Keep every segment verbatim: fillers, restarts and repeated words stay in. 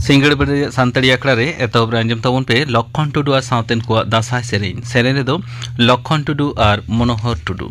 ᱥᱤᱸᱜᱟᱹᱲ ᱵᱮᱲᱟ ᱨᱮᱭᱟᱜ ᱥᱟᱱᱛᱟᱲᱤ ᱟᱠᱷᱲᱟ ᱨᱮ ᱮᱛᱚᱦᱚᱵ ᱨᱮ ᱟᱸᱡᱚᱢ ᱛᱟᱵᱚᱱ ᱯᱮ ᱞᱚᱠᱠᱷᱚᱱ ᱴᱩᱰᱩ ᱟᱨ ᱥᱟᱶᱛᱮᱱ ᱠᱚᱣᱟᱜ ᱫᱟᱸᱥᱟᱭ ᱥᱮᱨᱮᱧ᱾ ᱥᱮᱨᱮᱧ ᱨᱮᱫᱚ ᱞᱚᱠᱠᱷᱚᱱ ᱴᱩᱰᱩ ᱟᱨ ᱢᱚᱱᱳᱦᱚᱨ ᱴᱩᱰᱩ᱾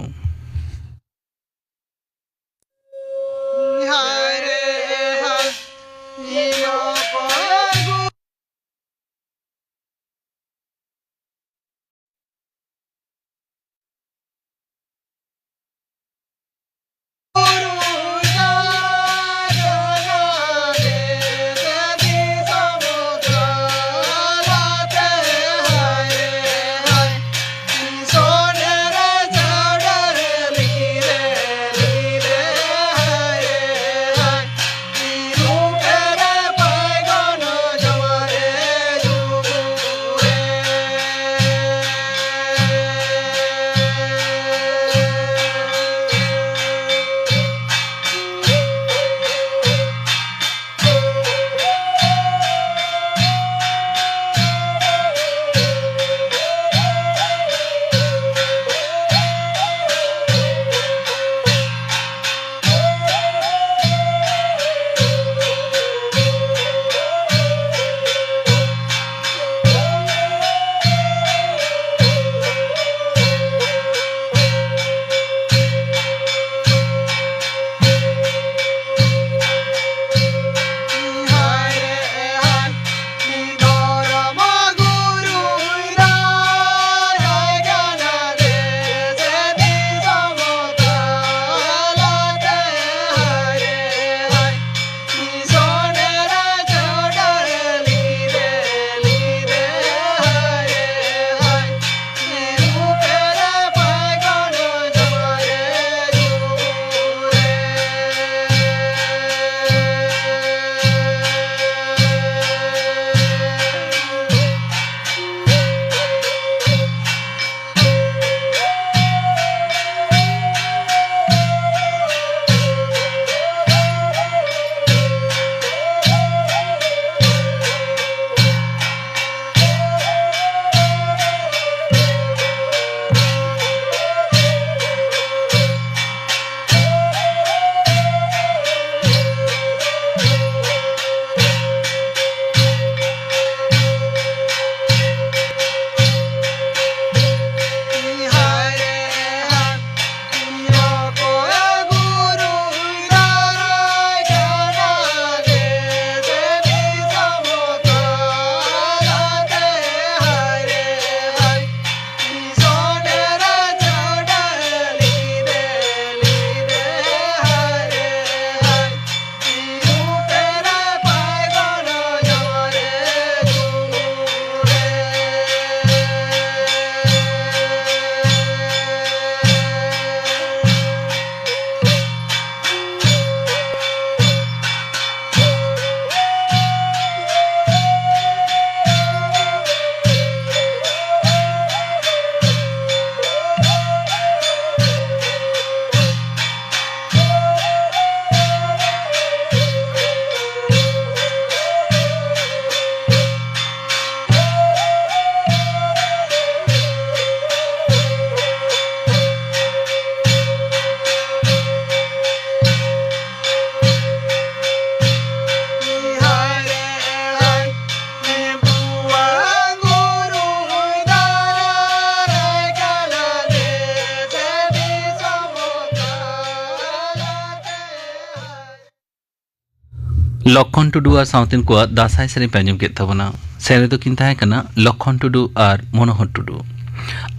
ᱞᱚᱠᱠᱷᱚᱱ ᱴᱩᱰᱩ ᱟᱨ ᱥᱟᱶᱛᱮᱱ ᱠᱚᱣᱟᱜ ᱫᱟᱸᱥᱟᱭ ᱥᱮᱨᱮᱧ ᱯᱮ ᱟᱸᱡᱚᱢ ᱠᱮᱫ ᱛᱟᱵᱚᱱᱟ᱾ ᱥᱮᱨᱮᱧ ᱫᱚᱠᱤᱱ ᱛᱟᱦᱮᱸ ᱠᱟᱱᱟ ᱞᱚᱠᱠᱷᱚᱱ ᱴᱩᱰᱩ ᱟᱨ ᱢᱚᱱᱳᱦᱚᱨ ᱴᱩᱰᱩ᱾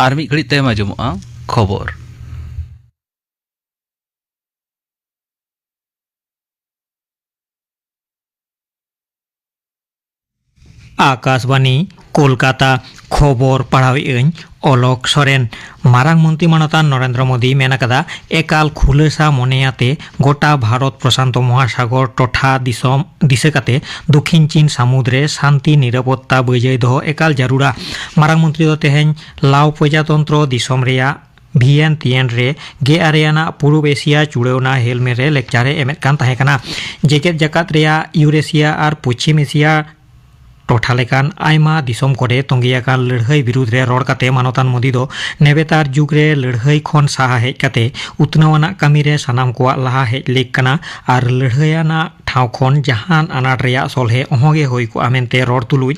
ᱟᱨ ᱢᱤᱫ ᱜᱷᱟᱹᱲᱤᱡ ᱛᱟᱭᱚᱢ ᱟᱸᱡᱚᱢᱚᱜᱼᱟ ᱠᱷᱚᱵᱚᱨ᱾ ᱟᱠᱟᱥᱵᱟᱱᱤ, ᱠᱳᱞᱠᱟᱛᱟ᱾ ᱠᱷᱚᱵᱚᱨ ᱯᱟᱲᱦᱟᱣᱮᱫ ᱟᱹᱧ ᱚᱞᱚᱠ ᱥᱚᱨᱮᱱ᱾ ᱢᱟᱨᱟᱝ ᱢᱚᱱᱛᱨᱤ ᱢᱟᱱᱚᱛᱟᱱ ᱱᱚᱨᱮᱱᱫᱨᱚ ᱢᱳᱫᱤ ᱢᱮᱱ ᱟᱠᱟᱫᱟ, ᱮᱠᱟᱞ ᱠᱷᱩᱞᱟᱹᱥᱟ ᱢᱚᱱᱮᱭᱟᱛᱮ ᱜᱚᱴᱟ ᱵᱷᱟᱨᱚᱛ ᱯᱨᱚᱥᱟᱱᱛᱚ ᱢᱚᱦᱟᱥᱟᱜᱚᱨ ᱴᱚᱴᱷᱟ ᱫᱤᱥᱚᱢ ᱫᱤᱥᱟᱹ ᱠᱟᱛᱮ ᱫᱚᱠᱷᱤᱱ ᱪᱤᱱ ᱥᱟᱹᱢᱩᱫ ᱨᱮ ᱥᱟᱱᱛᱤ ᱱᱤᱨᱟᱯᱚᱛᱛᱟ ᱵᱟᱹᱡᱟᱹᱭ ᱫᱚᱦᱚ ᱮᱠᱟᱞ ᱡᱟᱹᱨᱩᱲᱟ᱾ ᱢᱟᱨᱟᱝ ᱢᱚᱱᱛᱨᱤ ᱫᱚ ᱛᱮᱦᱮᱧ ᱞᱟᱣ ᱯᱨᱚᱡᱟᱛᱚᱱᱛᱨᱚ ᱫᱤᱥᱚᱢ ᱨᱮᱭᱟᱜ ᱵᱷᱤᱭᱮᱱ ᱛᱤᱭᱮᱱ ᱨᱮ ᱜᱮᱞ ᱟᱨᱮ ᱟᱱᱟᱜ ᱯᱩᱨᱩᱵ ᱮᱥᱤᱭᱟ ᱪᱩᱲᱟᱹᱣᱱᱟ ᱦᱮᱞᱢᱮᱞ ᱨᱮ ᱞᱮᱠᱪᱟᱨ ᱮ ᱮᱢᱮᱫ ᱠᱟᱱ ᱛᱟᱦᱮᱸ ᱠᱟᱱᱟ᱾ ᱡᱮᱜᱮᱛ ᱡᱟᱠᱟᱛ ᱨᱮᱭᱟᱜ ᱤᱭᱩᱨᱮᱥᱤᱭᱟ ᱟᱨ ᱯᱚᱪᱷᱤᱢ ᱮᱥᱤᱭᱟ ᱴᱚᱴᱷᱟ ᱞᱮᱠᱟᱱ ᱟᱭᱢᱟ ᱫᱤᱥᱚᱢ ᱠᱚᱨᱮ ᱛᱚᱸᱜᱮ ᱟᱠᱟᱱ ᱞᱟᱹᱲᱦᱟᱹᱭ ᱵᱤᱨᱩᱫᱽ ᱨᱮ ᱨᱚᱲ ᱠᱟᱛᱮ ᱢᱟᱱᱚᱛᱟᱱ ᱢᱳᱫᱤ ᱫᱚ ᱱᱮᱵᱮᱛᱟᱨ ᱡᱩᱜᱽ ᱨᱮ ᱞᱟᱹᱲᱦᱟᱹᱭ ᱠᱷᱚᱱ ᱥᱟᱦᱟ ᱦᱮᱡ ᱠᱟᱛᱮ ᱩᱛᱱᱟᱹᱣ ᱟᱱᱟᱜ ᱠᱟᱹᱢᱤ ᱨᱮ ᱥᱟᱱᱟᱢ ᱠᱚᱣᱟᱜ ᱞᱟᱦᱟ ᱦᱮᱡ ᱞᱮᱠ ᱠᱟᱱᱟ ᱟᱨ ᱞᱟᱹᱲᱦᱟᱹᱭ ᱟᱱᱟᱜ ᱴᱷᱟᱶ ᱠᱷᱚᱱ ᱡᱟᱦᱟᱱ ᱟᱱᱟᱴ ᱨᱮᱭᱟᱜ ᱥᱚᱞᱦᱮ ᱚᱦᱚᱸᱜᱮ ᱦᱩᱭ ᱠᱚᱜᱼᱟ ᱢᱮᱱᱛᱮ ᱨᱚᱲ ᱛᱩᱞᱩᱡ,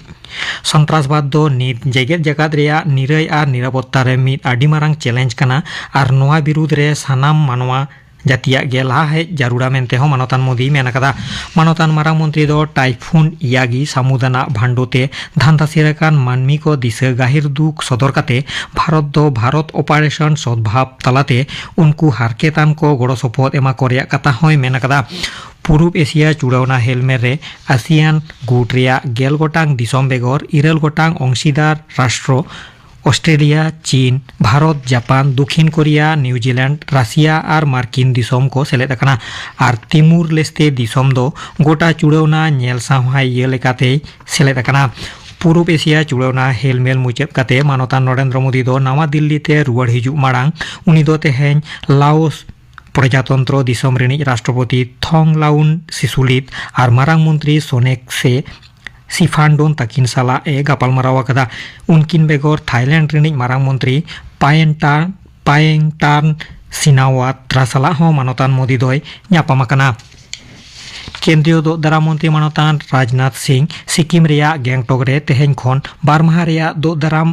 ᱥᱚᱱᱛᱨᱟᱥᱵᱟᱫ ᱫᱚ ᱱᱤᱛ ᱡᱮᱜᱮᱛ ᱡᱟᱠᱟᱛ ᱨᱮᱭᱟᱜ ᱱᱤᱨᱟᱹᱭ ᱟᱨ ᱱᱤᱨᱟᱯᱚᱛᱛᱟ ᱨᱮ ᱢᱤᱫ ᱟᱹᱰᱤ ᱢᱟᱨᱟᱝ ᱪᱮᱞᱮᱧᱡᱽ ᱠᱟᱱᱟ ᱟᱨ ᱱᱚᱣᱟ ᱵᱤᱨᱩᱫᱽ ᱨᱮ ᱥᱟᱱᱟᱢ ᱢᱟᱱᱣᱟ ᱡᱟᱹᱛᱤᱭᱟᱜ ᱜᱮ ᱞᱟᱦᱟ ᱦᱮᱡ ᱡᱟᱹᱨᱩᱲᱟ ᱢᱮᱱᱛᱮ ᱦᱚᱸ ᱢᱟᱱᱚᱛᱟᱱ ᱢᱳᱫᱤᱭ ᱢᱮᱱ ᱟᱠᱟᱫᱟ᱾ ᱢᱟᱱᱚᱛᱟᱱ ᱢᱟᱨᱟᱝ ᱢᱚᱱᱛᱨᱤ ᱫᱚ ᱴᱟᱭᱯᱷᱩᱱ ᱤᱭᱟᱜᱤ ᱥᱟᱹᱢᱩᱫ ᱟᱱᱟᱜ ᱵᱷᱟᱱᱰᱳ ᱛᱮ ᱫᱷᱟᱱᱫᱟ ᱥᱤᱨ ᱟᱠᱟᱱ ᱢᱟᱹᱱᱢᱤ ᱠᱚ ᱫᱤᱥᱟᱹ ᱜᱟᱹᱦᱤᱨ ᱫᱩᱠ ᱥᱚᱫᱚᱨ ᱠᱟᱛᱮ ᱵᱷᱟᱨᱚᱛ ᱫᱚ ᱵᱷᱟᱨᱚᱛ ᱚᱯᱟᱨᱮᱥᱚᱱ ᱥᱚᱫᱵᱷᱟᱵ ᱛᱟᱞᱟᱛᱮ ᱩᱱᱠᱩ ᱦᱟᱨᱠᱮᱛᱟᱱ ᱠᱚ ᱜᱚᱲᱚ ᱥᱚᱯᱚᱦᱚᱫ ᱮᱢᱟ ᱠᱚ ᱨᱮᱭᱟᱜ ᱠᱟᱛᱷᱟ ᱦᱚᱸᱭ ᱢᱮᱱ ᱟᱠᱟᱫᱟ᱾ ᱯᱩᱨᱩᱵ ᱮᱥᱤᱭᱟ ᱪᱩᱲᱟᱹᱣᱱᱟ ᱦᱮᱞᱢᱮᱞ ᱨᱮ ᱟᱥᱤᱭᱟᱱ ᱜᱩᱴ ᱨᱮᱭᱟᱜ ᱜᱮᱞ ᱜᱚᱴᱟᱝ ᱫᱤᱥᱚᱢ ᱵᱮᱜᱚᱨ ᱤᱨᱟᱹᱞ ᱜᱚᱴᱟᱝ ᱚᱝᱥᱤᱫᱟᱨ ᱨᱟᱥᱴᱨᱚ, ᱚᱥᱴᱨᱮᱞᱤᱭᱟ, ᱪᱤᱱ, ᱵᱷᱟᱨᱚᱛ, ᱡᱟᱯᱟᱱ, ᱫᱚᱠᱷᱤᱱ ᱠᱳᱨᱤᱭᱟ, ᱱᱤᱣᱡᱤᱞᱮᱱᱰ, ᱨᱟᱥᱤᱭᱟ ᱟᱨ ᱢᱟᱨᱠᱤᱱ ᱫᱤᱥᱚᱢ ᱠᱚ ᱥᱮᱞᱮᱫ ᱟᱠᱟᱱᱟ᱾ ᱟᱨ ᱛᱤᱢᱩᱨ ᱞᱮᱥᱛᱮ ᱫᱤᱥᱚᱢ ᱫᱚ ᱜᱚᱴᱟ ᱪᱩᱲᱟᱹᱣᱱᱟ ᱧᱮᱞ ᱥᱟᱶᱦᱟᱭᱤᱭᱟᱹ ᱞᱮᱠᱟᱛᱮᱭ ᱥᱮᱞᱮᱫ ᱟᱠᱟᱱᱟ᱾ ᱯᱩᱨᱩᱵ ᱮᱥᱤᱭᱟ ᱪᱩᱲᱟᱹᱣᱱᱟ ᱦᱮᱞᱢᱮᱞ ᱢᱩᱪᱟᱹᱫ ᱠᱟᱛᱮ ᱢᱟᱱᱚᱛᱟᱱ ᱱᱚᱨᱮᱱᱫᱨᱚ ᱢᱳᱫᱤ ᱫᱚ ᱱᱟᱣᱟ ᱫᱤᱞᱞᱤ ᱛᱮ ᱨᱩᱣᱟᱹᱲ ᱦᱤᱡᱩᱜ ᱢᱟᱲᱟᱝ ᱩᱱᱤ ᱫᱚ ᱛᱮᱦᱮᱧ ᱞᱟᱣᱳᱥ ᱯᱨᱚᱡᱟᱛᱚᱱᱛᱨᱚ ᱫᱤᱥᱚᱢ ᱨᱤᱱᱤᱡ ᱨᱟᱥᱴᱨᱚᱯᱚᱛᱤ ᱛᱷᱚᱝ ᱞᱟᱣᱩᱱ ᱥᱤᱥᱩᱞᱤᱛ ᱟᱨ ᱢᱟᱨᱟᱝ ᱢᱚᱱᱛᱨᱤ ᱥᱚᱱᱮᱠ ᱥᱮ ᱥᱤᱯᱷᱟᱱᱰᱳᱱ ᱛᱟᱹᱠᱤᱱ ᱥᱟᱞᱟᱜ ᱮ ᱜᱟᱯᱟᱞᱢᱟᱨᱟᱣ ᱟᱠᱟᱫᱟ᱾ ᱩᱱᱠᱤᱱ ᱵᱮᱜᱚᱨ ᱛᱷᱟᱭᱞᱮᱱᱰ ᱨᱤᱱᱤᱡ ᱢᱟᱨᱟᱝ ᱢᱚᱱᱛᱨᱤ ᱯᱟᱭᱮᱱᱴᱟᱨ, ᱯᱟᱭᱮᱝᱴᱟᱨᱱ ᱥᱤᱱᱟᱣᱟᱛᱨᱟ ᱥᱟᱞᱟᱜ ᱦᱚᱸ ᱢᱟᱱᱚᱛᱟᱱ ᱢᱳᱫᱤ ᱫᱚᱭ ᱧᱟᱯᱟᱢ ᱟᱠᱟᱱᱟ᱾ ᱠᱮᱱᱫᱨᱤᱭᱚ ᱫᱚᱜ ᱫᱟᱨᱟᱢ ᱢᱚᱱᱛᱨᱤ ᱢᱟᱱᱚᱛᱟᱱ ᱨᱟᱡᱽᱱᱟᱛᱷ ᱥᱤᱝ ᱥᱤᱠᱤᱢ ᱨᱮᱭᱟᱜ ᱜᱮᱝᱴᱚᱠ ᱨᱮ ᱛᱮᱦᱮᱧ ᱠᱷᱚᱱ ᱵᱟᱨ ᱢᱟᱦᱟ ᱨᱮᱭᱟᱜ ᱫᱚᱜ ᱫᱟᱨᱟᱢ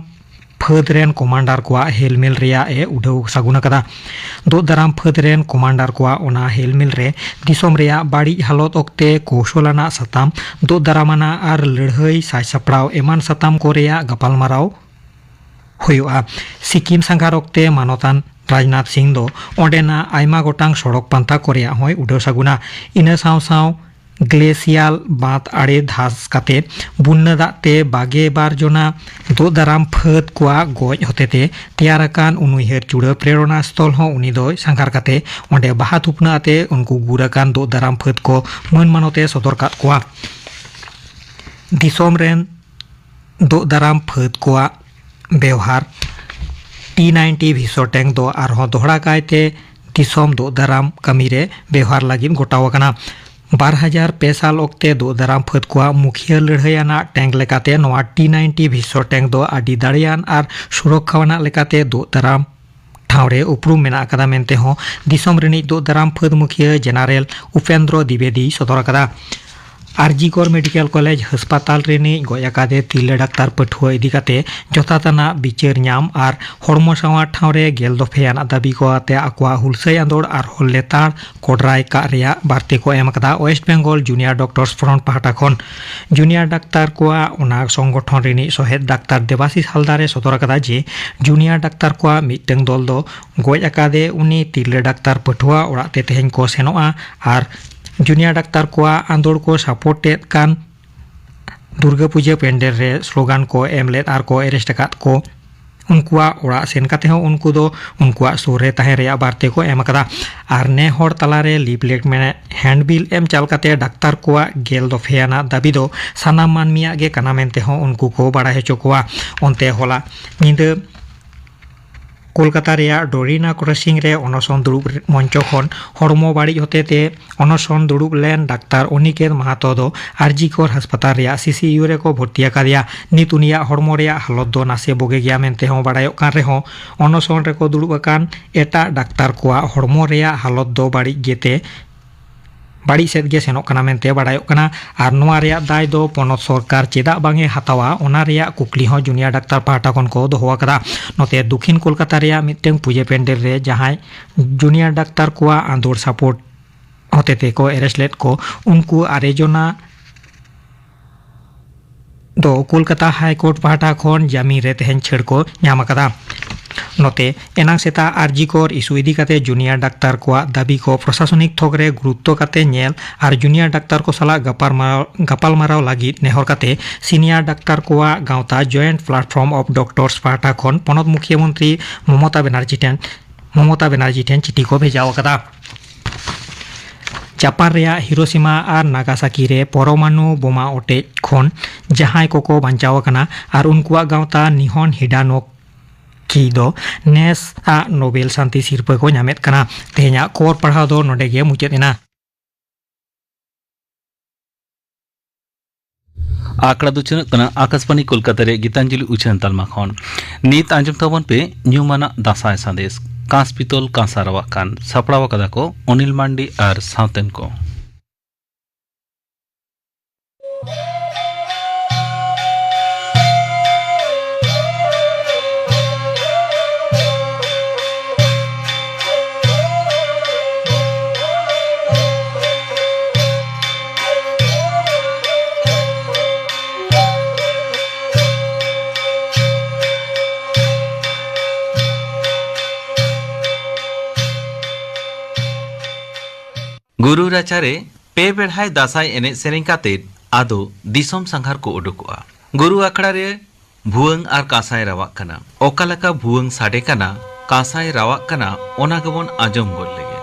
ᱯᱷᱟᱹᱫᱽ ᱨᱮᱱ ᱠᱚᱢᱟᱱᱰᱟᱨ ᱠᱚᱣᱟᱜ ᱦᱮᱞᱢᱮᱞ ᱨᱮᱭᱟᱜ ᱮ ᱩᱰᱷᱟᱹᱣ ᱥᱟᱹᱜᱩᱱ ᱟᱠᱟᱫᱟ᱾ ᱫᱳᱜ ᱫᱟᱨᱟᱢ ᱯᱷᱟᱹᱫᱽ ᱨᱮᱱ ᱠᱚᱢᱟᱱᱰᱟᱨ ᱠᱚᱣᱟᱜ ᱚᱱᱟ ᱦᱮᱞᱢᱮᱞ ᱨᱮ ᱫᱤᱥᱚᱢ ᱨᱮᱭᱟᱜ ᱵᱟᱹᱲᱤᱡ ᱦᱟᱞᱚᱛ ᱚᱠᱛᱮ ᱠᱳᱣᱥᱚᱞ ᱟᱱᱟᱜ ᱥᱟᱛᱟᱢ, ᱫᱳᱜ ᱫᱟᱨᱟᱢ ᱟᱱᱟᱜ ᱟᱨ ᱞᱟᱹᱲᱦᱟᱹᱭ ᱥᱟᱡᱽ ᱥᱟᱯᱲᱟᱣ ᱮᱢᱟᱱ ᱥᱟᱛᱟᱢ ᱠᱚ ᱨᱮᱭᱟᱜ ᱜᱟᱯᱟᱞᱢᱟᱨᱟᱣ ᱦᱩᱭᱩᱜᱼᱟ᱾ ᱥᱤᱠᱤᱢ ᱥᱟᱸᱜᱷᱟᱨ ᱚᱠᱛᱮ ᱢᱟᱱᱚᱛᱟᱱ ᱨᱟᱡᱽᱱᱟᱛᱷ ᱥᱤᱝ ᱫᱚ ᱚᱸᱰᱮᱱᱟᱜ ᱟᱭᱢᱟ ᱜᱚᱴᱟᱝ ᱥᱚᱲᱚᱠ ᱯᱟᱱᱛᱷᱟ ᱠᱚ ᱨᱮᱭᱟᱜ ᱦᱚᱸᱭ ᱩᱰᱷᱟᱹᱣ ᱥᱟᱹᱜᱩᱱᱟ᱾ ᱤᱱᱟᱹ ᱥᱟᱶ ᱥᱟᱶ ᱜᱞᱮᱥᱤᱭᱟᱞ ᱵᱟᱸᱫᱽ ᱟᱲᱮ ᱫᱷᱟᱥ ᱠᱟᱛᱮ ᱵᱩᱱᱱᱟᱹ ᱫᱟᱜ ᱛᱮ ᱵᱟᱜᱮ ᱵᱟᱨ ᱡᱚᱱᱟ ᱫᱳᱜ ᱫᱟᱨᱟᱢ ᱯᱷᱟᱹᱫᱽ ᱠᱚᱣᱟᱜ ᱜᱚᱡ ᱦᱚᱛᱮᱛᱮ ᱛᱮᱭᱟᱨ ᱟᱠᱟᱱ ᱩᱱᱩᱭᱦᱟᱹᱨ ᱪᱩᱲᱟᱹ ᱯᱨᱮᱨᱚᱱᱟ ᱥᱛᱷᱚᱞ ᱦᱚᱸ ᱩᱱᱤ ᱫᱚᱭ ᱥᱟᱸᱜᱷᱟᱨ ᱠᱟᱛᱮ ᱚᱸᱰᱮ ᱵᱟᱦᱟ ᱛᱷᱩᱯᱱᱟᱹ ᱟᱛᱮ ᱩᱱᱠᱩ ᱜᱩᱨ ᱟᱠᱟᱱ ᱫᱳᱜ ᱫᱟᱨᱟᱢ ᱯᱷᱟᱹᱫᱽ ᱠᱚ ᱢᱟᱹᱱ ᱢᱟᱱᱚᱛ ᱮ ᱥᱚᱫᱚᱨ ᱠᱟᱫ ᱠᱚᱣᱟ᱾ ᱫᱤᱥᱚᱢ ᱨᱮᱱ ᱫᱳᱜ ᱫᱟᱨᱟᱢ ᱯᱷᱟᱹᱫᱽ ᱠᱚᱣᱟᱜ ᱵᱮᱣᱦᱟᱨ᱾ ᱴᱤ ᱱᱟᱭᱤᱱᱴᱤ ᱵᱷᱤᱥᱚ ᱴᱮᱝᱠ ᱫᱚ ᱟᱨᱦᱚᱸ ᱫᱚᱦᱲᱟ ᱠᱟᱭᱛᱮ ᱫᱤᱥᱚᱢ ᱫᱳᱜ ᱫᱟᱨᱟᱢ ᱠᱟᱹᱢᱤ ᱨᱮ ᱵᱮᱣᱦᱟᱨ ᱞᱟᱹᱜᱤᱫ ᱜᱚᱴᱟᱣ ᱟᱠᱟᱱᱟ᱾ ᱵᱟᱨ ᱦᱟᱡᱟᱨ ᱯᱮ ᱥᱟᱞ ᱚᱠᱛᱮ ᱫᱳᱜ ᱫᱟᱨᱟᱢ ᱯᱷᱟᱹᱫᱽ ᱠᱚᱣᱟᱜ ᱢᱩᱠᱷᱤᱭᱟᱹ ᱞᱟᱹᱲᱦᱟᱹᱭ ᱟᱱᱟᱜ ᱴᱮᱝᱠ ᱞᱮᱠᱟᱛᱮ ᱱᱚᱣᱟ ᱴᱤ ᱱᱟᱭᱤᱱᱴᱤ ᱵᱷᱤᱥᱚ ᱴᱮᱝᱠ ᱫᱚ ᱟᱹᱰᱤ ᱫᱟᱲᱮᱭᱟᱱ ᱟᱨ ᱥᱩᱨᱚᱠᱠᱷᱟ ᱟᱱᱟᱜ ᱞᱮᱠᱟᱛᱮ ᱫᱳᱜ ᱫᱟᱨᱟᱢ ᱴᱷᱟᱶ ᱨᱮ ᱩᱯᱨᱩᱢ ᱢᱮᱱᱟᱜ ᱟᱠᱟᱫᱟ ᱢᱮᱱᱛᱮ ᱦᱚᱸ ᱫᱤᱥᱚᱢ ᱨᱤᱱᱤᱡ ᱫᱳᱜ ᱫᱟᱨᱟᱢ ᱯᱷᱟᱹᱫᱽ ᱢᱩᱠᱷᱤᱭᱟᱹ ᱡᱮᱱᱟᱨᱮᱞ ᱩᱯᱮᱱᱫᱨᱚ ᱫᱤᱵᱮᱫᱤᱭ ᱥᱚᱫᱚᱨ ᱟᱠᱟᱫᱟ᱾ ᱟᱨᱡᱤᱠᱚᱨ ᱢᱮᱰᱤᱠᱮᱞ ᱠᱚᱞᱮᱡᱽ ᱦᱟᱥᱯᱟᱛᱟᱞ ᱨᱤᱱᱤᱡ ᱜᱚᱡ ᱟᱠᱟᱫᱮ ᱛᱤᱨᱞᱟᱹ ᱰᱟᱠᱛᱟᱨ ᱯᱟᱹᱴᱷᱩᱣᱟᱹ ᱤᱫᱤ ᱠᱟᱛᱮ ᱡᱚᱛᱷᱟᱛ ᱟᱱᱟᱜ ᱵᱤᱪᱟᱹᱨ ᱧᱟᱢ ᱟᱨ ᱦᱚᱲᱢᱚ ᱥᱟᱶᱟᱨ ᱴᱷᱟᱶ ᱨᱮ ᱜᱮᱞ ᱫᱚᱯᱷᱮ ᱟᱱᱟᱜ ᱫᱟᱹᱵᱤ ᱠᱚ ᱟᱛᱮ ᱟᱠᱚᱣᱟᱜ ᱦᱩᱞᱥᱟᱹᱭ ᱟᱸᱫᱳᱲ ᱟᱨᱦᱚᱸ ᱞᱮᱛᱟᱲ ᱠᱚᱰᱨᱟᱭ ᱠᱟᱜ ᱨᱮᱭᱟᱜ ᱵᱟᱨᱛᱮ ᱠᱚ ᱮᱢ ᱟᱠᱟᱫᱟ ᱳᱭᱮᱥᱴ ᱵᱮᱝᱜᱚᱞ ᱡᱩᱱᱤᱭᱟᱨ ᱰᱚᱠᱴᱚᱨᱥ ᱯᱷᱨᱚᱱᱴ ᱯᱟᱦᱴᱟ ᱠᱷᱚᱱ᱾ ᱡᱩᱱᱤᱭᱟᱨ ᱰᱟᱠᱛᱟᱨ ᱠᱚᱣᱟᱜ ᱚᱱᱟ ᱥᱚᱝᱜᱚᱴᱷᱚᱱ ᱨᱤᱱᱤᱡ ᱥᱚᱦᱮᱫ ᱰᱟᱠᱛᱟᱨ ᱫᱮᱵᱟᱥᱤᱥ ᱦᱟᱞᱫᱟᱨ ᱮ ᱥᱚᱫᱚᱨ ᱟᱠᱟᱫᱟ ᱡᱮ ᱡᱩᱱᱤᱭᱟᱨ ᱰᱟᱠᱛᱟᱨ ᱠᱚᱣᱟᱜ ᱢᱤᱫᱴᱟᱝ ᱫᱚᱞ ᱫᱚ ᱜᱚᱡ ᱟᱠᱟᱫᱮ ᱩᱱᱤ ᱛᱤᱨᱞᱟᱹ ᱰᱟᱠᱛᱟᱨ ᱯᱟᱹᱴᱷᱩᱣᱟᱹ ᱚᱲᱟᱜ ᱛᱮ ᱛᱮᱦᱮᱧ ᱠᱚ ᱥᱮᱱᱚᱜᱼᱟ ᱟᱨ ᱡᱩᱱᱤᱭᱟᱨ ᱰᱟᱠᱛᱟᱨ ᱠᱚᱣᱟᱜ ᱟᱸᱫᱳᱲ ᱠᱚ ᱥᱟᱯᱳᱨᱴ ᱮᱫ ᱠᱟᱱ ᱫᱩᱨᱜᱟᱹ ᱯᱩᱡᱟᱹ ᱯᱮᱱᱰᱮᱞ ᱨᱮ ᱥᱞᱳᱜᱟᱱ ᱠᱚ ᱮᱢ ᱞᱮᱫ ᱟᱨ ᱠᱚ ᱮᱨᱮᱥᱴ ᱟᱠᱟᱫ ᱠᱚ᱾ ᱩᱱᱠᱩᱣᱟᱜ ᱚᱲᱟᱜ ᱥᱮᱱ ᱠᱟᱛᱮ ᱦᱚᱸ ᱩᱱᱠᱩ ᱫᱚ ᱩᱱᱠᱩᱣᱟᱜ ᱥᱩᱨ ᱨᱮ ᱛᱟᱦᱮᱸ ᱨᱮᱭᱟᱜ ᱵᱟᱨᱛᱮ ᱠᱚ ᱮᱢ ᱟᱠᱟᱫᱟ᱾ ᱟᱨ ᱱᱮ ᱦᱚᱲ ᱛᱟᱞᱟᱨᱮ ᱞᱤᱯᱞᱮᱴ ᱢᱮᱱᱮ ᱦᱮᱱᱰᱵᱤᱞ ᱮᱢ ᱪᱟᱞ ᱠᱟᱛᱮ ᱰᱟᱠᱛᱟᱨ ᱠᱚᱣᱟᱜ ᱜᱮᱞ ᱫᱚᱯᱷᱮᱭᱟᱱᱟᱜ ᱫᱟᱹᱵᱤ ᱫᱚ ᱥᱟᱱᱟᱢ ᱢᱟᱹᱱᱢᱤᱭᱟᱜ ᱜᱮ ᱠᱟᱱᱟ ᱢᱮᱱᱛᱮ ᱦᱚᱸ ᱩᱱᱠᱩ ᱠᱚ ᱵᱟᱲᱟᱭ ᱦᱚᱪᱚ ᱠᱚᱣᱟ᱾ ᱚᱱᱛᱮ ᱦᱚᱞᱟ ᱧᱤᱫᱟᱹ ᱠᱳᱞᱠᱟᱛᱟ ᱨᱮᱭᱟᱜ ᱰᱚᱨᱤᱱᱟ ᱠᱨᱚᱥᱤᱝ ᱨᱮ ᱚᱱᱚᱥᱚᱱ ᱫᱩᱲᱩᱵ ᱢᱚᱧᱪᱚ ᱠᱷᱚᱱ ᱦᱚᱲᱢᱚ ᱵᱟᱹᱲᱤᱡ ᱦᱚᱛᱮᱛᱮ ᱚᱱᱚᱥᱚᱱ ᱫᱩᱲᱩᱵ ᱞᱮᱱ ᱰᱟᱠᱛᱟᱨ ᱚᱱᱤᱠᱮᱛ ᱢᱟᱦᱟᱛᱚ ᱫᱚ ᱟᱨᱡᱤᱠᱚᱨ ᱦᱟᱥᱯᱟᱛᱟᱞ ᱨᱮᱭᱟᱜ ᱥᱤᱥᱤᱭᱩ ᱨᱮᱠᱚ ᱵᱷᱚᱨᱛᱤ ᱟᱠᱟᱫᱮᱭᱟ᱾ ᱱᱤᱛ ᱩᱱᱤᱭᱟᱜ ᱦᱚᱲᱢᱚ ᱨᱮᱭᱟᱜ ᱦᱟᱞᱚᱛ ᱫᱚ ᱱᱟᱥᱮ ᱵᱩᱜᱤ ᱜᱮᱭᱟ ᱢᱮᱱᱛᱮ ᱦᱚᱸ ᱵᱟᱲᱟᱭᱚᱜ ᱠᱟᱱ ᱨᱮᱦᱚᱸ ᱚᱱᱚᱥᱚᱱ ᱨᱮᱠᱚ ᱫᱩᱲᱩᱵ ᱟᱠᱟᱱ ᱮᱴᱟᱜ ᱰᱟᱠᱛᱟᱨ ᱠᱚᱣᱟᱜ ᱦᱚᱲᱢᱚ ᱨᱮᱭᱟᱜ ᱦᱟᱞᱚᱛ ᱫᱚ ᱵᱟᱹᱲᱤᱡ ᱜᱮᱛᱮ ᱵᱟᱹᱲᱤᱡ ᱥᱮᱫ ᱜᱮ ᱥᱮᱱᱚᱜ ᱠᱟᱱᱟ ᱢᱮᱱᱛᱮ ᱵᱟᱰᱟᱭᱚᱜ ᱠᱟᱱᱟ᱾ ᱟᱨ ᱱᱚᱣᱟ ᱨᱮᱭᱟᱜ ᱫᱟᱭ ᱫᱚ ᱯᱚᱱᱚᱛ ᱥᱚᱨᱠᱟᱨ ᱪᱮᱫᱟᱜ ᱵᱟᱝ ᱮ ᱦᱟᱛᱟᱣᱟ, ᱚᱱᱟ ᱨᱮᱭᱟᱜ ᱠᱩᱠᱞᱤ ᱦᱚᱸ ᱡᱩᱱᱤᱭᱟᱨ ᱰᱟᱠᱛᱟᱨ ᱯᱟᱦᱴᱟ ᱠᱷᱚᱱ ᱠᱚ ᱫᱚᱦᱚ ᱟᱠᱟᱫᱟ᱾ ᱱᱚᱛᱮ ᱫᱚᱠᱷᱤᱱ ᱠᱳᱞᱠᱟᱛᱟ ᱨᱮᱭᱟᱜ ᱢᱤᱫᱴᱟᱝ ᱯᱩᱡᱟᱹ ᱯᱮᱱᱰᱮᱞ ᱨᱮ ᱡᱟᱦᱟᱸᱭ ᱡᱩᱱᱤᱭᱟᱨ ᱰᱟᱠᱛᱟᱨ ᱠᱚᱣᱟᱜ ᱟᱸᱫᱳᱲ ᱥᱟᱯᱳᱨᱴ ᱦᱚᱛᱮᱛᱮ ᱠᱚ ᱮᱨᱮᱥᱴ ᱞᱮᱫ ᱠᱚ, ᱩᱱᱠᱩ ᱟᱨᱮ ᱡᱚᱱᱟ ᱫᱚ ᱠᱳᱞᱠᱟᱛᱟ ᱦᱟᱭ ᱠᱳᱨᱴ ᱯᱟᱦᱴᱟ ᱠᱷᱚᱱ ᱡᱟᱢᱤᱱ ᱨᱮ ᱛᱮᱦᱮᱧ ᱪᱷᱟᱹᱲ ᱠᱚ ᱧᱟᱢ ᱟᱠᱟᱫᱟ᱾ ᱱᱚᱛᱮ, ᱮᱱᱟᱝ ᱥᱮᱛᱟᱜ ᱟᱨᱡᱤ ᱠᱚᱨ ᱤᱥᱩ ᱤᱫᱤ ᱠᱟᱛᱮ ᱡᱩᱱᱤᱭᱟᱨ ᱰᱟᱠᱛᱟᱨ ᱠᱚᱣᱟᱜ ᱫᱟᱹᱵᱤ ᱠᱚ ᱯᱨᱚᱥᱟᱥᱚᱱᱤᱠ ᱛᱷᱚᱠ ᱨᱮ ᱜᱩᱨᱩᱛᱛᱚ ᱠᱟᱛᱮ ᱧᱮᱞ ᱟᱨ ᱡᱩᱱᱤᱭᱟᱨ ᱰᱟᱠᱛᱟᱨ ᱠᱚ ᱥᱟᱞᱟᱜ ᱜᱟᱯᱟᱞᱢᱟᱨᱟᱣ, ᱜᱟᱯᱟᱞᱢᱟᱨᱟᱣ ᱞᱟᱹᱜᱤᱫ ᱱᱮᱦᱚᱨ ᱠᱟᱛᱮ ᱥᱤᱱᱤᱭᱟᱨ ᱰᱟᱠᱛᱟᱨ ᱠᱚᱣᱟᱜ ᱜᱟᱶᱛᱟ Joint Platform of Doctors ᱯᱟᱦᱴᱟ ᱠᱷᱚᱱ ᱯᱚᱱᱚᱛ ᱢᱩᱠᱷᱤᱭᱟᱹ ᱢᱚᱱᱛᱨᱤ ᱢᱚᱢᱚᱛᱟ ᱵᱮᱱᱟᱨᱡᱤ ᱴᱷᱮᱱ, ᱢᱚᱢᱚᱛᱟ ᱵᱮᱱᱟᱨᱡᱤ ᱴᱷᱮᱱ ᱪᱤᱴᱷᱤ ᱠᱚ ᱵᱷᱮᱡᱟ ᱟᱠᱟᱫᱟ᱾ ᱡᱟᱯᱟᱱ ᱨᱮᱭᱟᱜ ᱦᱤᱨᱳᱥᱤᱢᱟ ᱟᱨ ᱱᱟᱜᱟᱥᱟᱠᱤ ᱨᱮ ᱯᱚᱨᱚᱢᱟᱱᱩ ᱵᱳᱢᱟ ᱚᱴᱮᱡ ᱠᱷᱚᱱ ᱡᱟᱦᱟᱸᱭ ᱠᱚᱠᱚ ᱵᱟᱧᱪᱟᱣ ᱟᱠᱟᱱᱟ ᱟᱨ ᱩᱱᱠᱩᱣᱟᱜ ᱜᱟᱶᱛᱟ ᱱᱤᱦᱚᱱ ᱦᱤᱰᱟᱱᱳ ᱠᱤ ᱫᱚ ᱱᱮᱥ ᱟᱜ ᱱᱳᱵᱮᱞ ᱥᱟᱱᱛᱤ ᱥᱤᱨᱯᱟᱹ ᱠᱚ ᱧᱟᱢᱮᱫ ᱠᱟᱱᱟ᱾ ᱛᱮᱦᱮᱧᱟᱜ ᱠᱷᱚᱵᱚᱨ ᱯᱟᱲᱦᱟᱣ ᱫᱚ ᱱᱚᱰᱮ ᱜᱮ ᱢᱩᱪᱟᱹᱫ ᱮᱱᱟ᱾ ᱟᱠᱷᱲᱟ ᱫᱚ ᱪᱟᱞᱟᱜ ᱠᱟᱱᱟ ᱟᱠᱟᱥᱵᱟᱬᱤ ᱠᱳᱞᱠᱟᱛᱟ ᱨᱮ ᱜᱤᱛᱟᱧᱡᱚᱞᱤ ᱩᱪᱷᱟᱹᱱ ᱛᱟᱞᱢᱟ ᱠᱷᱚᱱ᱾ ᱱᱤᱛ ᱟᱸᱡᱚᱢ ᱛᱟᱵᱚᱱ ᱯᱮ ᱧᱩᱢᱟᱱᱟᱜ ᱫᱟᱸᱥᱟᱭ ᱥᱟᱸᱫᱮᱥ, ᱠᱟᱸᱥ ᱯᱤᱛᱚᱞ ᱠᱟᱸᱥᱟ ᱨᱟᱣᱟᱜ ᱠᱟᱱ᱾ ᱥᱟᱯᱲᱟᱣ ᱟᱠᱟᱫᱟ ᱠᱚ ᱚᱱᱤᱞ ᱢᱟᱱᱰᱤ ᱟᱨ ᱥᱟᱶᱛᱮᱱ ᱠᱚ᱾ ᱜᱩᱨᱩ ᱨᱟᱪᱟᱨᱮ ᱯᱮ ᱵᱮᱲᱦᱟᱭ ᱫᱟᱸᱥᱟᱭ ᱮᱱᱮᱡ ᱥᱮᱨᱮᱧ ᱠᱟᱛᱮ ᱟᱫᱚ ᱫᱤᱥᱚᱢ ᱥᱟᱸᱜᱷᱟᱨ ᱠᱚ ᱩᱰᱩᱠᱚᱜᱼᱟ᱾ ᱜᱩᱨᱩ ᱟᱠᱷᱲᱟ ᱨᱮ ᱵᱷᱩᱣᱟᱹᱝ ᱟᱨ ᱠᱟᱸᱥᱟᱭ ᱨᱟᱣᱟᱜ ᱠᱟᱱᱟ᱾ ᱚᱠᱟ ᱞᱮᱠᱟ ᱵᱷᱩᱣᱟᱹᱝ ᱥᱟᱰᱮ ᱠᱟᱱᱟ, ᱠᱟᱸᱥᱟᱭ ᱨᱟᱣᱟᱜ ᱠᱟᱱᱟ, ᱚᱱᱟ ᱜᱮᱵᱚᱱ ᱟᱸᱡᱚᱢ ᱜᱚᱫ ᱞᱮᱜᱮ᱾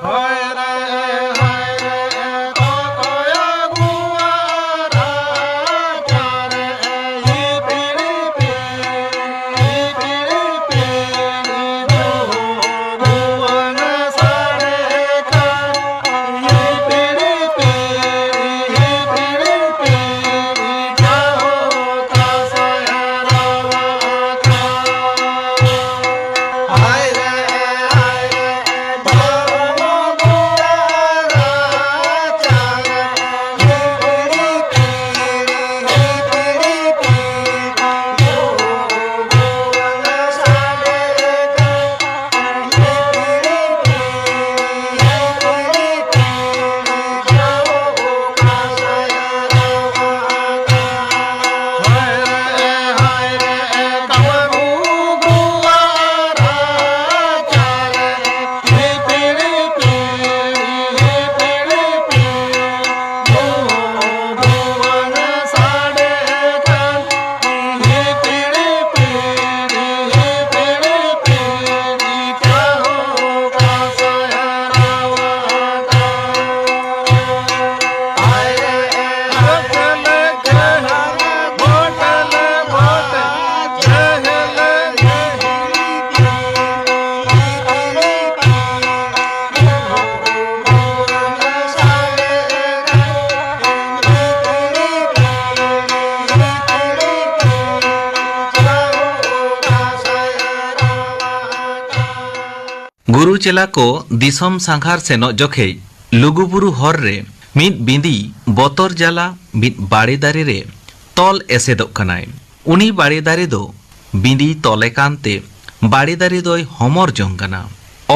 ᱪᱮᱞᱟ ᱠᱚ ᱫᱤᱥᱚᱢ ᱥᱟᱸᱜᱷᱟᱨ ᱥᱮᱱᱚᱜ ᱡᱚᱠᱷᱮᱡ ᱞᱩᱜᱩᱵᱩᱨᱩ ᱦᱚᱨ ᱨᱮ ᱢᱤᱫ ᱵᱤᱸᱫᱤ ᱵᱚᱛᱚᱨ ᱡᱟᱞᱟ ᱢᱤᱫ ᱵᱟᱲᱮ ᱫᱟᱨᱮ ᱨᱮ ᱛᱚᱞ ᱮᱥᱮᱫᱚᱜ ᱠᱟᱱᱟᱭ᱾ ᱩᱱᱤ ᱵᱟᱲᱮ ᱫᱟᱨᱮ ᱫᱚ ᱵᱤᱸᱫᱤᱭ ᱛᱚᱞᱮ ᱠᱟᱱᱛᱮ ᱵᱟᱲᱮ ᱫᱟᱨᱮ ᱫᱚᱭ ᱦᱚᱢᱚᱨ ᱡᱚᱝ ᱠᱟᱱᱟ᱾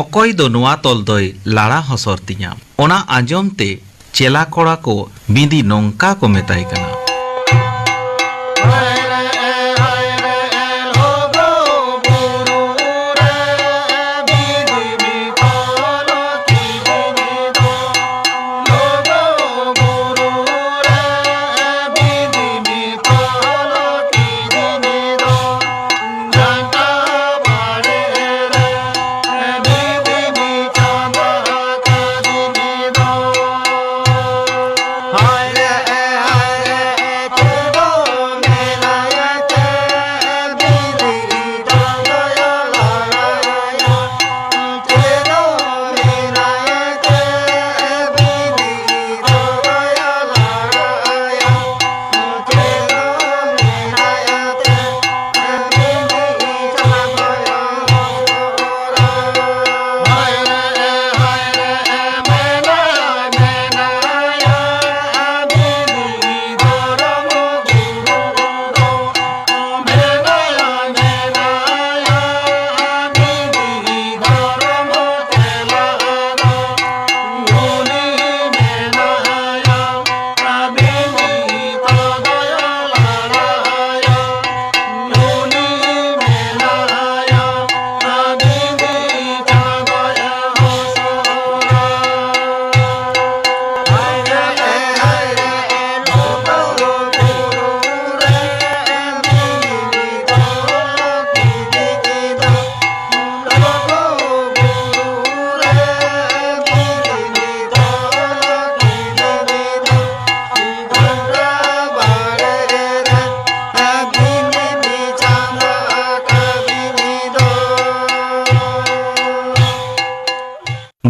ᱚᱠᱚᱭ ᱫᱚ ᱱᱚᱣᱟ ᱛᱚᱞ ᱫᱚᱭ ᱞᱟᱲᱟ ᱦᱚᱥᱚᱨ ᱛᱤᱧᱟ? ᱚᱱᱟ ᱟᱸᱡᱚᱢ ᱛᱮ ᱪᱮᱞᱟ ᱠᱚᱲᱟ ᱠᱚ ᱵᱤᱸᱫᱤ ᱱᱚᱝᱠᱟ ᱠᱚ ᱢᱮᱛᱟᱭ ᱠᱟᱱᱟ᱾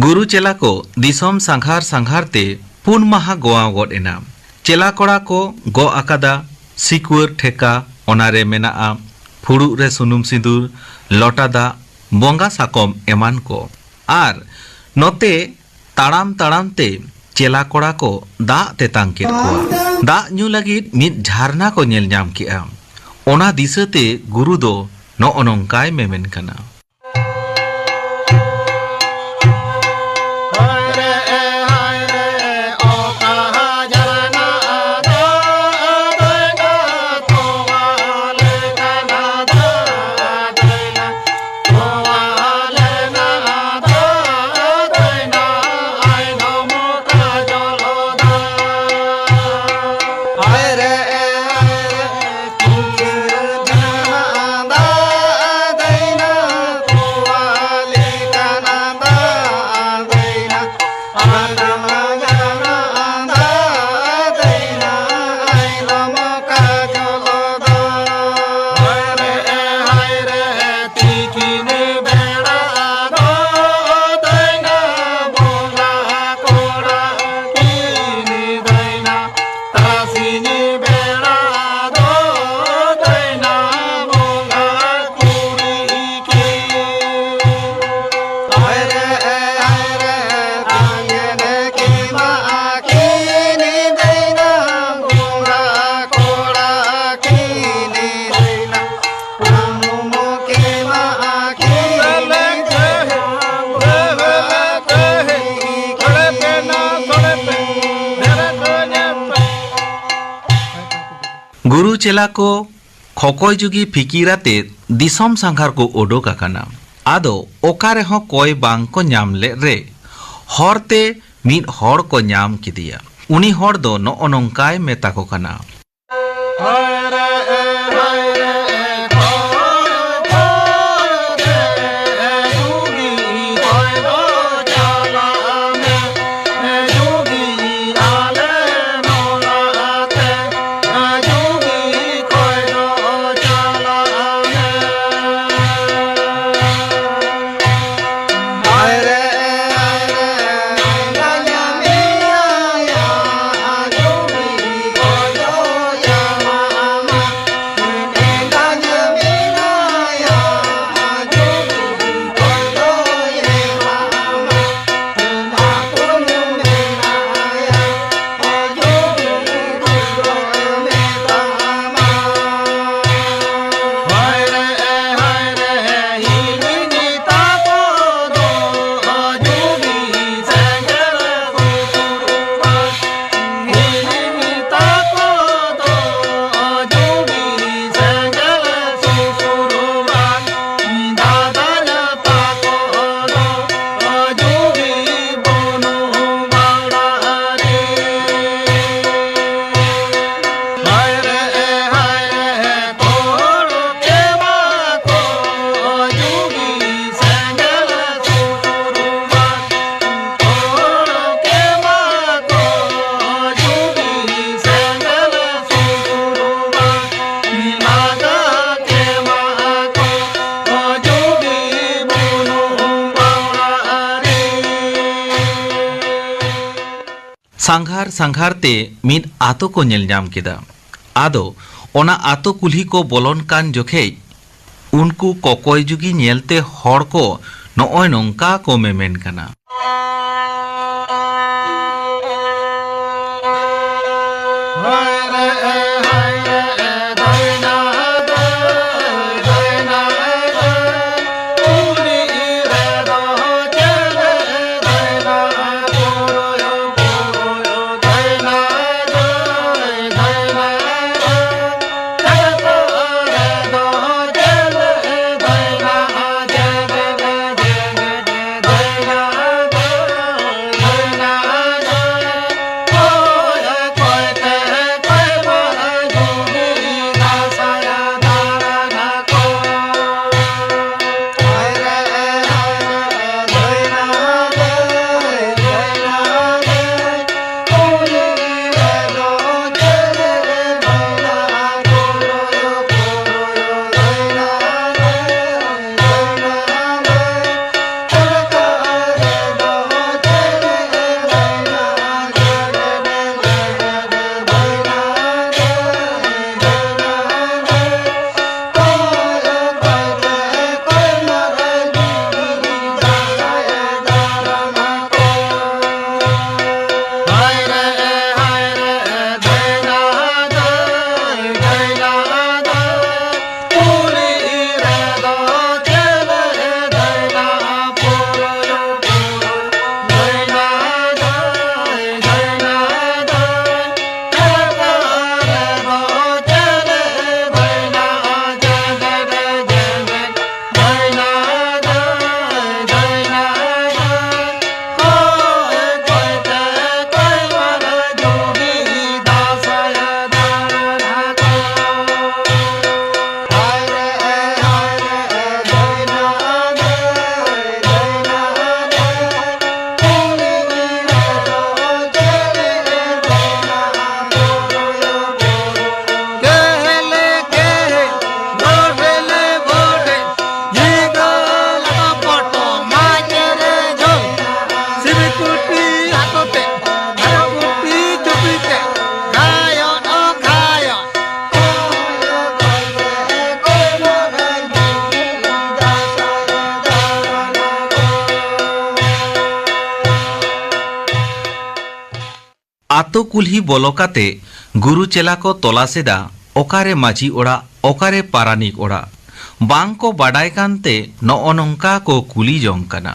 ᱜᱩᱨᱩ ᱪᱮᱞᱟ ᱠᱚ ᱫᱤᱥᱚᱢ ᱥᱟᱸᱜᱷᱟᱨ ᱥᱟᱸᱜᱷᱟᱨ ᱛᱮ ᱯᱩᱱ ᱢᱟᱦᱟ ᱜᱚᱣᱟᱣ ᱜᱚᱫ ᱮᱱᱟ᱾ ᱪᱮᱞᱟ ᱠᱚᱲᱟ ᱠᱚ ᱜᱚᱜ ᱟᱠᱟᱫᱟ ᱥᱤᱠᱩᱣᱟᱹᱨ ᱴᱷᱮᱠᱟ, ᱚᱱᱟᱨᱮ ᱢᱮᱱᱟᱜᱼᱟ ᱯᱷᱩᱲᱩᱜ ᱨᱮ ᱥᱩᱱᱩᱢ ᱥᱤᱸᱫᱩᱨ, ᱞᱚᱴᱟ ᱫᱟᱜ, ᱵᱚᱸᱜᱟ ᱥᱟᱠᱚᱢ ᱮᱢᱟᱱ ᱠᱚ᱾ ᱟᱨ ᱱᱚᱛᱮ ᱛᱟᱲᱟᱢ ᱛᱟᱲᱟᱢ ᱛᱮ ᱪᱮᱞᱟ ᱠᱚᱲᱟ ᱠᱚ ᱫᱟᱜ ᱛᱮᱛᱟᱝ ᱠᱮᱫ ᱠᱚᱣᱟ᱾ ᱫᱟᱜ ᱧᱩ ᱞᱟᱹᱜᱤᱫ ᱢᱤᱫ ᱡᱷᱟᱨᱱᱟ ᱠᱚ ᱧᱮᱞ ᱧᱟᱢ ᱠᱮᱫᱼᱟ᱾ ᱚᱱᱟ ᱫᱤᱥᱟᱹᱛᱮ ᱜᱩᱨᱩ ᱫᱚ ᱱᱚᱜᱼᱚ ᱱᱚᱝᱠᱟᱭ ᱢᱮᱢᱮᱱ ᱠᱟᱱᱟ᱾ ᱜᱩᱨᱩ ᱪᱮᱞᱟ ᱠᱚ ᱠᱷᱚᱠᱚᱭ ᱡᱩᱜᱤ ᱯᱷᱤᱠᱤᱨ ᱟᱛᱮ ᱫᱤᱥᱚᱢ ᱥᱟᱸᱜᱷᱟᱨ ᱠᱚ ᱳᱰᱳᱠ ᱟᱠᱟᱱᱟ᱾ ᱟᱫᱚ ᱚᱠᱟ ᱨᱮᱦᱚᱸ ᱠᱚᱭ ᱵᱟᱝ ᱠᱚ ᱧᱟᱢ ᱞᱮᱫ ᱨᱮ ᱦᱚᱨ ᱛᱮ ᱢᱤᱫ ᱦᱚᱲ ᱠᱚ ᱧᱟᱢ ᱠᱮᱫᱮᱭᱟ᱾ ᱩᱱᱤ ᱦᱚᱲ ᱫᱚ ᱱᱚᱜᱼᱚ ᱱᱚᱝᱠᱟᱭ ᱢᱮᱛᱟ ᱠᱚ ᱠᱟᱱᱟ᱾ ᱥᱟᱸᱜᱷᱟᱨ ᱥᱟᱸᱜᱷᱟᱨ ᱛᱮ ᱢᱤᱫ ᱟᱛᱳ ᱠᱚ ᱧᱮᱞ ᱧᱟᱢ ᱠᱮᱫᱟ᱾ ᱟᱫᱚ ᱚᱱᱟ ᱟᱛᱳ ᱠᱩᱞᱦᱤ ᱠᱚ ᱵᱚᱞᱚᱱ ᱠᱟᱱ ᱡᱚᱠᱷᱮᱡ ᱩᱱᱠᱩ ᱠᱚᱠᱚᱭ ᱡᱩᱜᱤ ᱧᱮᱞᱛᱮ ᱦᱚᱲ ᱠᱚ ᱱᱚᱜᱼᱚᱭ ᱱᱚᱝᱠᱟ ᱠᱚ ᱢᱮᱢᱮᱱ ᱠᱟᱱᱟ᱾ ᱟᱛᱳ ᱠᱩᱞᱦᱤ ᱵᱚᱞᱚ ᱠᱟᱛᱮ ᱜᱩᱨᱩ ᱪᱮᱞᱟ ᱠᱚ ᱛᱚᱞᱟᱥ ᱮᱫᱟ, ᱚᱠᱟᱨᱮ ᱢᱟᱹᱡᱷᱤ ᱚᱲᱟᱜ, ᱚᱠᱟᱨᱮ ᱯᱟᱨᱟᱱᱤᱠ ᱚᱲᱟᱜ᱾ ᱵᱟᱝ ᱠᱚ ᱵᱟᱰᱟᱭ ᱠᱟᱱᱛᱮ ᱱᱚᱜᱼᱚ ᱱᱚᱝᱠᱟ ᱠᱚ ᱠᱩᱞᱤ ᱡᱚᱝ ᱠᱟᱱᱟ᱾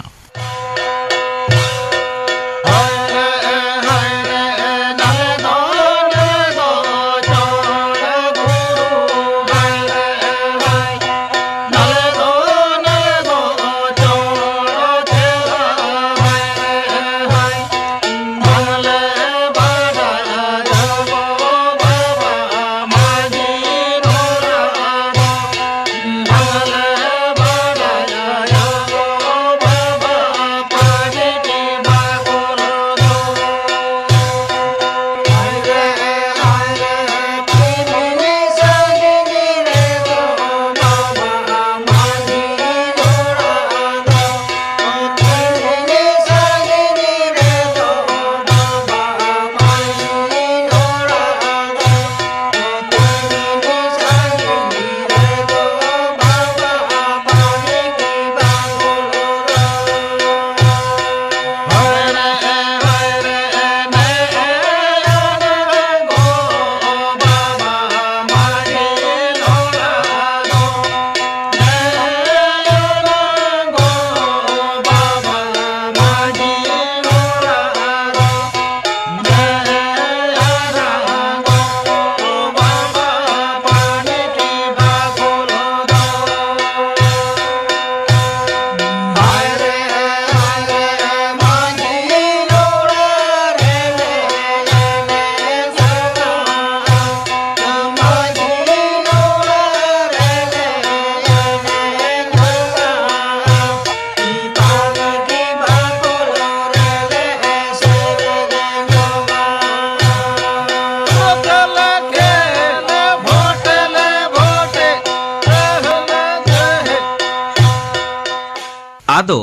ᱟᱫᱚ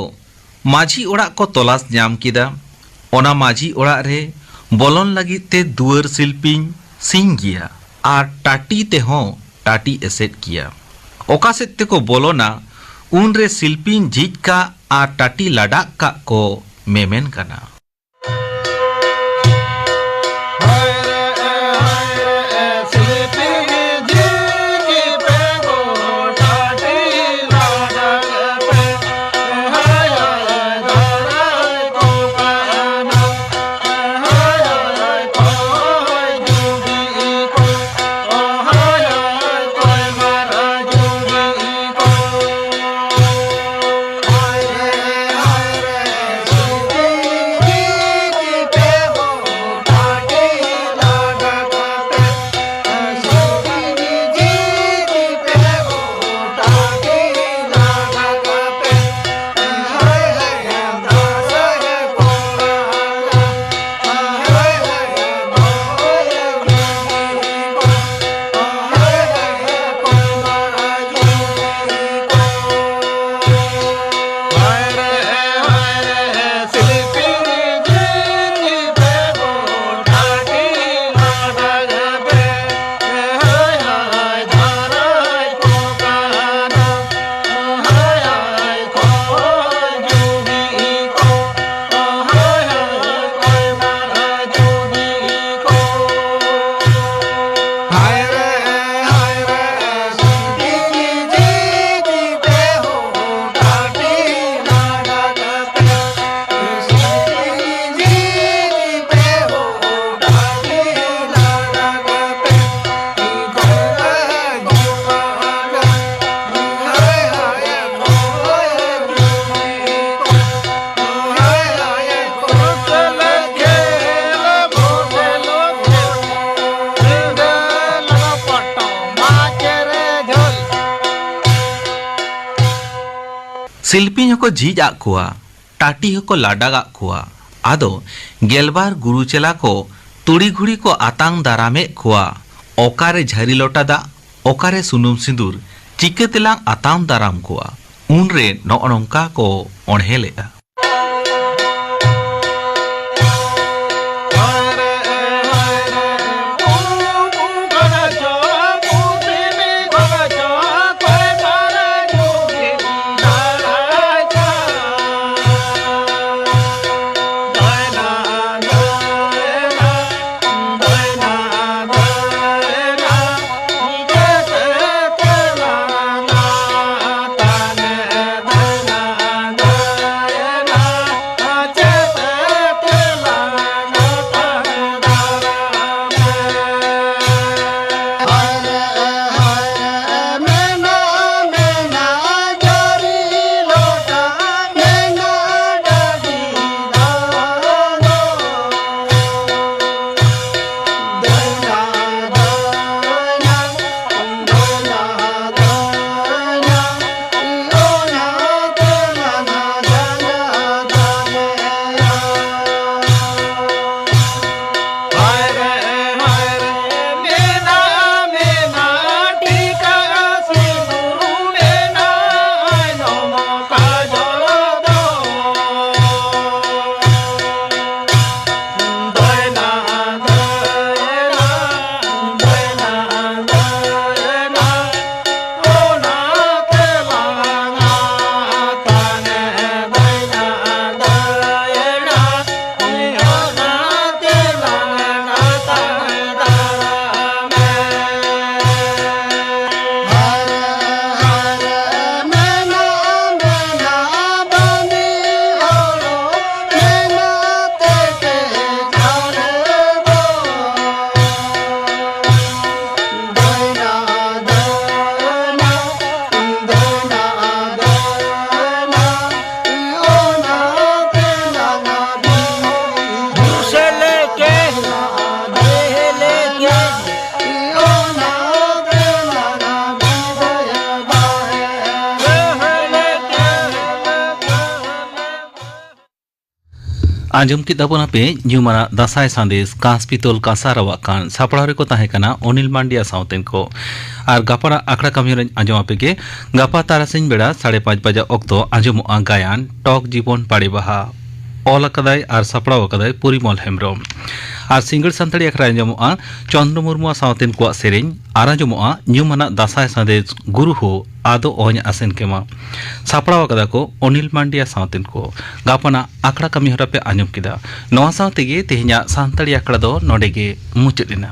ᱢᱟᱹᱡᱷᱤ ᱚᱲᱟᱜ ᱠᱚ ᱛᱚᱞᱟᱥ ᱧᱟᱢ ᱠᱮᱫᱟ᱾ ᱚᱱᱟ ᱢᱟᱹᱡᱷᱤ ᱚᱲᱟᱜ ᱨᱮ ᱵᱚᱞᱚᱱ ᱞᱟᱹᱜᱤᱫ ᱛᱮ ᱫᱩᱣᱟᱹᱨ ᱥᱤᱞᱯᱤᱧ ᱥᱤᱧ ᱜᱮᱭᱟ ᱟᱨ ᱴᱟᱹᱴᱤ ᱛᱮᱦᱚᱸ ᱴᱟᱹᱴᱤ ᱮᱥᱮᱫ ᱜᱮᱭᱟ᱾ ᱚᱠᱟ ᱥᱮᱫ ᱛᱮᱠᱚ ᱵᱚᱞᱚᱱᱟ, ᱩᱱᱨᱮ ᱥᱤᱞᱯᱤᱧ ᱡᱷᱤᱡ ᱠᱟᱜ ᱟᱨ ᱴᱟᱹᱴᱤ ᱞᱟᱰᱟᱜ ᱠᱟᱜ ᱠᱚ ᱢᱮᱢᱮᱱ ᱠᱟᱱᱟ᱾ ᱥᱤᱞᱯᱤᱧ ᱦᱚᱸᱠᱚ ᱡᱷᱤᱡ ᱟᱫ ᱠᱚᱣᱟ, ᱴᱟᱹᱴᱤ ᱦᱚᱸᱠᱚ ᱞᱟᱰᱟᱜ ᱟᱫ ᱠᱚᱣᱟ᱾ ᱟᱫᱚ ᱜᱮᱞᱵᱟᱨ ᱜᱩᱨᱩ ᱪᱮᱞᱟ ᱠᱚ ᱛᱩᱲᱤ ᱜᱷᱩᱲᱤ ᱠᱚ ᱟᱛᱟᱝ ᱫᱟᱨᱟᱢᱮᱫ ᱠᱚᱣᱟ᱾ ᱚᱠᱟᱨᱮ ᱡᱷᱟᱹᱨᱤ ᱞᱚᱴᱟ ᱫᱟᱜ, ᱚᱠᱟᱨᱮ ᱥᱩᱱᱩᱢ ᱥᱤᱸᱫᱩᱨ, ᱪᱤᱠᱟᱹ ᱛᱮᱞᱟᱝ ᱟᱛᱟᱝ ᱫᱟᱨᱟᱢ ᱠᱚᱣᱟ? ᱩᱱᱨᱮ ᱱᱚᱜᱼᱚ ᱱᱚᱝᱠᱟ ᱠᱚ ᱚᱬᱦᱮ ᱞᱮᱫᱼᱟ᱾ ᱟᱸᱡᱚᱢ ᱠᱮᱫᱟ ᱵᱚᱱ ᱟᱯᱮ ᱧᱩᱢᱟᱱᱟᱜ ᱫᱟᱸᱥᱟᱭ ᱥᱟᱸᱫᱮᱥ ᱠᱟᱸᱥ ᱯᱤᱛᱚᱞ ᱠᱟᱸᱥᱟ ᱨᱟᱣᱟᱜ ᱠᱟᱱ᱾ ᱥᱟᱯᱲᱟᱣ ᱨᱮᱠᱚ ᱛᱟᱦᱮᱸ ᱠᱟᱱᱟ ᱚᱱᱤᱞ ᱢᱟᱱᱰᱤᱭᱟ ᱥᱟᱶᱛᱮᱱ ᱠᱚ᱾ ᱟᱨ ᱜᱟᱯᱟᱱᱟᱜ ᱟᱠᱷᱲᱟ ᱠᱟᱹᱢᱤ ᱦᱚᱨᱟᱧ ᱟᱸᱡᱚᱢ ᱟᱯᱮ ᱜᱮ᱾ ᱜᱟᱯᱟ ᱛᱟᱨᱟᱥᱤᱧ ᱵᱮᱲᱟ ᱥᱟᱲᱮ ᱯᱟᱸᱪ ᱵᱟᱡᱟ ᱚᱠᱛᱚ ᱟᱸᱡᱚᱢᱚᱜᱼᱟ ᱜᱟᱭᱟᱱ ᱴᱚᱠ ᱡᱤᱵᱚᱱ ᱯᱟᱲᱮ ᱵᱟᱦᱟ᱾ ᱚᱞ ᱟᱠᱟᱫᱟᱭ ᱟᱨ ᱥᱟᱯᱲᱟᱣ ᱟᱠᱟᱫᱟᱭ ᱯᱚᱨᱤᱢᱚᱞ ᱦᱮᱢᱵᱨᱚᱢ᱾ ᱟᱨ ᱥᱤᱸᱜᱟᱹᱲ ᱥᱟᱱᱛᱟᱲᱤ ᱟᱠᱷᱲᱟ ᱟᱸᱡᱚᱢᱚᱜᱼᱟ ᱪᱚᱱᱫᱨᱚ ᱢᱩᱨᱢᱩ ᱥᱟᱶᱛᱮᱱ ᱠᱚᱣᱟᱜ ᱥᱮᱨᱮᱧ᱾ ᱟᱨ ᱟᱸᱡᱚᱢᱚᱜᱼᱟ ᱧᱩᱢᱟᱱᱟᱜ ᱫᱟᱸᱥᱟᱭ ᱥᱟᱸᱫᱮᱥ ᱜᱩᱨᱩ ᱦᱳ ᱟᱫᱚ ᱚᱦᱚᱧ ᱟᱥᱮᱱ ᱠᱮᱢᱟ᱾ ᱥᱟᱯᱲᱟᱣ ᱟᱠᱟᱫᱟ ᱠᱚ ᱚᱱᱤᱞ ᱢᱟᱱᱰᱤᱭᱟ ᱥᱟᱶᱛᱮᱱ ᱠᱚ᱾ ᱜᱟᱯᱟᱱᱟᱜ ᱟᱠᱷᱲᱟ ᱠᱟᱹᱢᱤ ᱦᱚᱨᱟ ᱯᱮ ᱟᱸᱡᱚᱢ ᱠᱮᱫᱟ᱾ ᱱᱚᱣᱟ ᱥᱟᱶ ᱛᱮᱜᱮ ᱛᱮᱦᱮᱧᱟᱜ ᱥᱟᱱᱛᱟᱲᱤ ᱟᱠᱷᱲᱟ ᱫᱚ ᱱᱚᱰᱮ ᱜᱮ ᱢᱩᱪᱟᱹᱫ ᱮᱱᱟ᱾